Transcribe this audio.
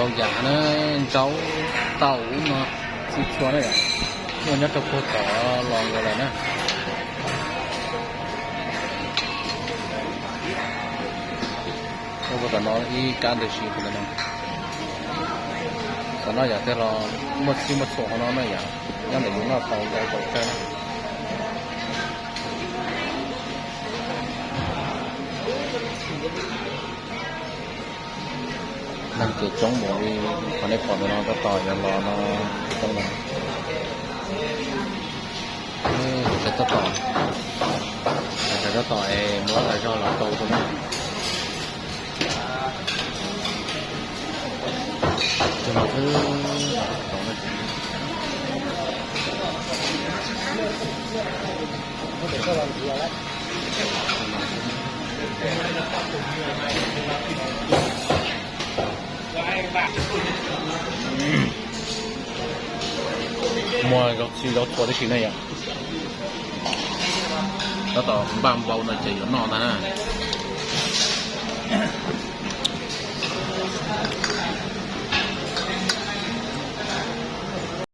Ntau yam na, ntsaub, taum no, txhua txhua na yom, muaj nyob rau puag tom los nkaus lawm na. Ua puag tom no ib kab ntawd si puag tom no. Tom no yam tej los muaj txhij muaj txhua hauv no na yom, nyob ntawm yus noj tau nqaij tau tsawg na. Neeg ces coob npaum li qhov nej pom ntawm no tab tom yuav los no coob na. Tab tom, tab tom es muab tas zog los rau rau na. Ces no xwb, tau na. Muaj zaub txhij zaub txhua tib si na yom. Tab tom npaj npau no ces yuav noj ntag na.